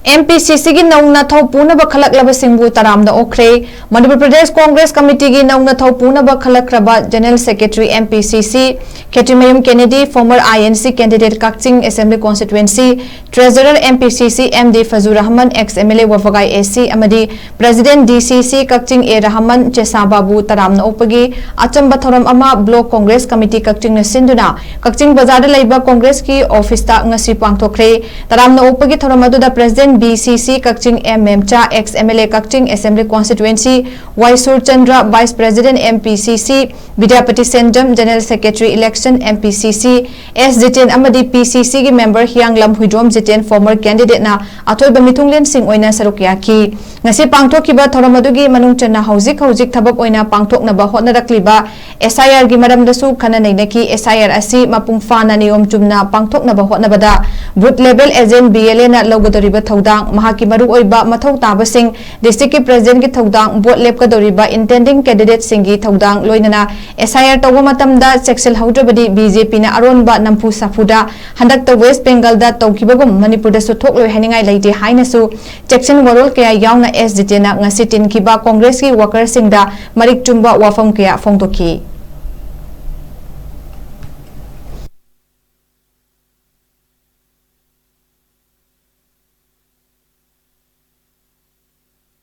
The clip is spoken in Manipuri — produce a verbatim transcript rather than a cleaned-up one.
MPCCꯒꯤ ꯅꯧꯅ ꯊꯧ ꯄꯨꯅꯕ ꯈꯜꯂꯛꯂꯕꯁꯤꯡꯕꯨ ꯇꯔꯥꯝꯅ ꯑꯣꯛꯈ꯭ꯔꯦ꯫ ꯃꯅꯤꯄꯨꯔ ꯄ꯭ꯔꯗꯦꯁ ꯀꯣꯡꯒ꯭ꯔꯦꯁ ꯀꯃꯤꯇꯤꯒꯤ ꯅꯧꯅ ꯊꯧ ꯄꯨꯅꯕ ꯈꯜꯂꯛꯈ꯭ꯔꯕ General Secretary MPCC ꯈꯦꯇ꯭ꯔꯤꯃꯌꯨꯝ ꯀꯦꯅꯦꯗꯤ, former INC candidate ꯀꯛꯆꯤꯡ Assembly Constituency, Treasurer MPCC MD ꯐꯖꯨ Rahman, ex MLA ꯋꯥꯕꯒꯥꯏ AC ꯑꯃꯗꯤ President DCC Kakching A Rahman ꯆꯦꯁꯥꯕꯥꯕꯨ ꯇꯔꯥꯝꯅ ꯑꯣꯛꯄꯒꯤ ꯑꯆꯝꯕ ꯊꯧꯔꯝ ꯑꯃ Block Congress Committee ꯀꯛꯆꯤꯡꯅ ꯁꯤꯟꯗꯨꯅ ꯀꯛꯆꯤꯡ ꯕꯖꯥꯔꯗ ꯂꯩꯕ ꯀꯣꯡꯒ꯭ꯔꯦꯁꯀꯤ ꯑꯣꯐꯤꯁꯇ ꯉꯁꯤ ꯄꯥꯡꯊꯣꯛꯈ꯭ꯔꯦ꯫ ꯇꯔꯥꯝꯅ ꯑꯣꯛꯄꯒꯤ ꯊꯧꯔꯝ ꯑꯗꯨꯗ President BCC ꯀꯛꯆꯤꯡ M ꯃꯦꯝꯆꯥ, ex MLA ꯀꯛꯆꯤꯡ Assembly Constituency Y Surchandra, Vice President MPCC Bidyapati ꯁꯦꯟꯖꯝ, General Secretary Election MPCC S Jiten ꯑꯃꯗꯤ PCCꯒꯤ member ꯍꯤꯌꯥꯡꯂꯝ ꯍꯨꯏꯗ꯭ꯔꯣꯝ ꯖꯤꯇꯦꯟ, former candidateꯅ ꯑꯊꯣꯏꯕ ꯃꯤꯊꯨꯡꯂꯦꯟꯁꯤꯡ ꯑꯣꯏꯅ ꯁꯔꯨꯛ ꯌꯥꯈꯤ꯫ ꯉꯁꯤ ꯄꯥꯡꯊꯣꯛꯈꯤꯕ ꯊꯧꯔꯝ ꯑꯗꯨꯒꯤ ꯃꯅꯨꯡ ꯆꯟꯅ ꯍꯧꯖꯤꯛ ꯍꯧꯖꯤꯛ ꯊꯕꯛ ꯑꯣꯏꯅ ꯄꯥꯡꯊꯣꯛꯅꯕ ꯍꯣꯠꯅꯔꯛꯂꯤꯕ SIRꯒꯤ ꯃꯔꯝꯗꯁꯨ ꯈꯟꯅ ꯅꯩꯅꯈꯤ꯫ SIR ꯑꯁꯤ ꯃꯄꯨꯡ ꯐꯥꯅ ꯅꯤꯌꯣꯝ ꯆꯨꯝꯅ ꯄꯥꯡꯊꯣꯛꯅꯕ ꯍꯣꯠꯅꯕꯗ Booth Level Agent BLAꯅ ꯂꯧꯒꯗꯧꯔꯤꯕ ꯊꯧꯗꯥꯡ, ꯃꯍꯥꯛꯀꯤ ꯃꯔꯨꯑꯣꯏꯕ ꯃꯊꯧ ꯇꯥꯕꯁꯤꯡ, districtꯀꯤ presidentꯀꯤ ꯊꯧꯗꯥꯡ, vote ꯂꯦꯞꯀꯗꯧꯔꯤꯕ intending candidateꯁꯤꯡꯒꯤ ꯊꯧꯗꯥꯡ, ꯂꯣꯏꯅꯅ SIR ꯇꯧꯕ ꯃꯇꯝꯗ ꯆꯦꯛꯁꯤꯜꯍꯧꯗ꯭ꯔꯕꯗꯤ BJPꯅ ꯑꯔꯣꯟꯕ ꯅꯝꯐꯨ ꯁꯥꯐꯨꯗ ꯍꯟꯗꯛꯇ West Bengalꯗ ꯇꯧꯈꯤꯕꯒꯨꯝ ꯃꯅꯤꯄꯨꯔꯗꯁꯨ ꯊꯣꯛꯂꯣꯏ ꯍꯥꯏꯅꯤꯡꯉꯥꯏ ꯂꯩꯇꯦ ꯍꯥꯏꯅꯁꯨ ꯆꯦꯛꯁꯤꯟ ꯋꯥꯔꯣꯜ ꯀꯌꯥ ꯌꯥꯎꯅ S ꯖꯤꯇꯦꯟꯅ ꯉꯁꯤ ꯇꯤꯟꯈꯤꯕ ꯀꯣꯡꯒ꯭ꯔꯦꯁꯀꯤ workerꯁꯤꯡꯗ ꯃꯔꯤꯛ ꯆꯨꯝꯕ ꯋꯥꯐꯝ ꯀꯌꯥ ꯐꯣꯡꯗꯣꯛꯈꯤ꯫